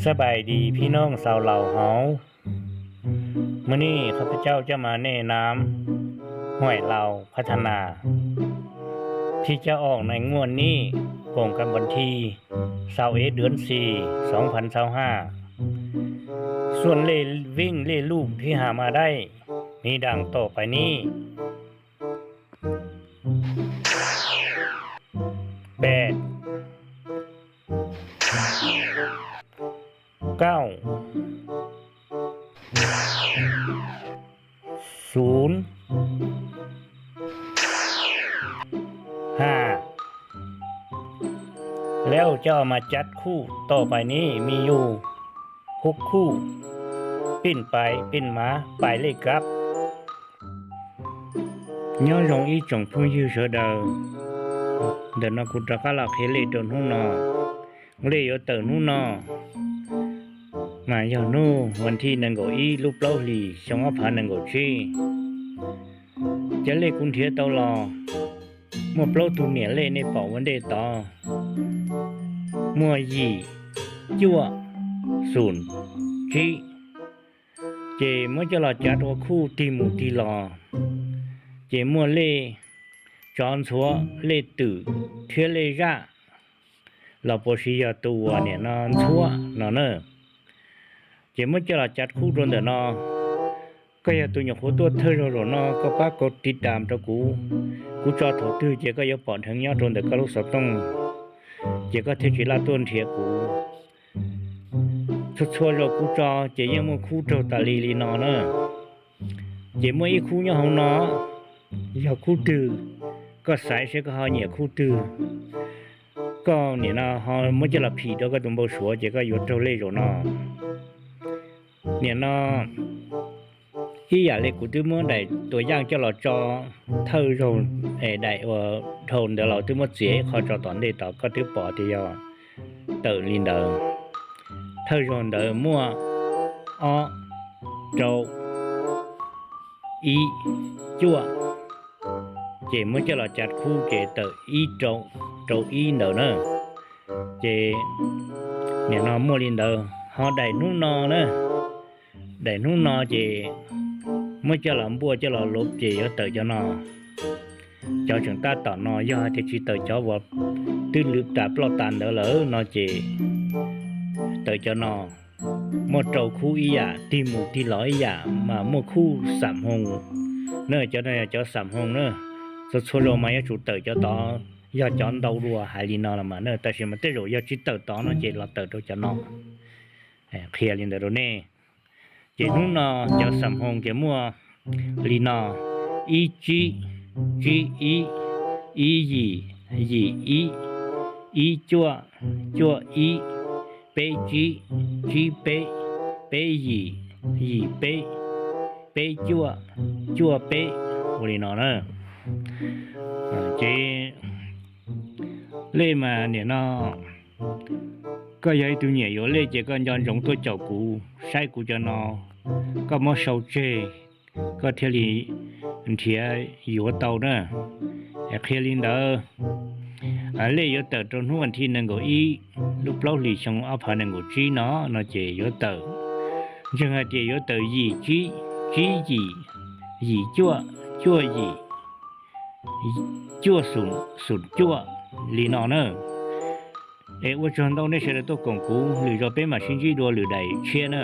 สบายดีพี่น้องชาวลาวเฮา มื้อนี้ข้าพเจ้าจะมานำนำห้วยลาวพัฒนา ที่จะออกในงวดนี้ ตรงกับวันที่ ยี่สิบเอ็ด เดือนสี่ สองพันยี่สิบห้า ส่วนเลขวิ่งเลขลูกที่หามาได้ มีดังต่อไปนี้ แปด เก้า ศูนย์ ห้า แล้วจะเอามาจัดคู่ต่อไปนี้มีอยู่ หก คู่ ปิ้นไปปิ้นมาปลายเลขครับ Nyob zoo ib tsoom phooj ywg sawv daws, ntawm no kuv rov qab los qhia lej rau hnub no. Lej yuav tawm hnub no mas yog hnub vas thij nees nkaum ib lub plaub hlis xyoo ob phav nees nkaum tsib. Cov lej kuv nrhiav tau los muaj plaub tug niam lej nej pom ua ntej tod, muaj yim, cuaj, xum, tsib. Ces muab coj los cav rau khuj tig mus tig los, ces muaj lej tsov ntxhuav, lej twm thiab lej zaj, los puas sis yog tus uas nim no ntxhuab no na. Ces muab coj los cav khuj rau ntawm no. Koj yog tus nyuam qhuav tuaj thawj zaug zaum no koj pab kov tiv tam rau kuv, kuv tso thaum twg ces koj yuav pom dheev nyob rau ntawm koj lub xov tooj, ces koj thiaj tsis laj tuaj nrhiav kuv. Txhua txhua zaus kuv tso ces yeej muaj khub raug tas li li no na. Ces muaj ib khub nyob hauv no, yog khub twg, koj xaiv seb koj ho nyiam khub twg. Koj nim no ho muab coj los phim rau koj tus npau suav ces koj yuav raug lej zaum no. Nim no ib yam li kuv twb muab daim tua yaj coj los tso thawj zaug, daim ua dhau ntawd los twb muab txiav ib qho tso tom ntej tod koj twb pom tias yog tawm li ntawd. Thawj zaug ntawd muaj ob, rau, ib, cuaj, ces muab coj los cav khub ces tawm ib rau, rau ib ntawd na. Ces nim no muaj li ntawd ho daim hnub no na. Daim hnub no ces muab coj los npuaj coj los luv ces yuav tawm cov no. Cov tseem tab tom no yog hais tias tsis tawm cov uas twb lwv tas ploj tas ntawd lawm no ces tawm cov no. Muaj rau khub ib yam, tig mus tig los ib yam mas muaj khub xam hmoo na. Cov no yog cov xam hmoo na. Txhua txhua zaus mas yuav tsum tawm cov tod, yog cov ntau dua hais li no los mas na, tab sis mas tej zaum yog tsis tawm tod no ces los tawm rau cov no. Qhia li ntawd rau nej. Ces hnub no cov xam hmoo ces muaj li no: ib tsib, tsib ib, ib yim, yim ib, ib cuaj, cuaj ib, peb tsib, tsib peb, peb yim, yim peb, peb cuaj, cuaj peb, ua li no na. Ces lej mas nim no koj yog ib tug nyiam yuav lej ces koj nco ntsoov tuaj caum kuv saib kuv cov no, koj muab sau tseg, koj thiaj li nrhiav yuav tau na. Qhia li ntawd, lej yuav tawm rau hnub vas thij nees nkaum ib lub plaub hlis xyoo ob phav nees nkaum tsib no, no ces yuav tawm, ntseeg hais tias yuav tawm yim tsib, tsib yim, yim cuaj, cuaj yim, cuaj xum, xum cuaj li no na. Es ua tsaug ntau nej sawv daws tuaj koom kuv, lwm zaus peb mam sib ntsib dua lwm daim tshiab na.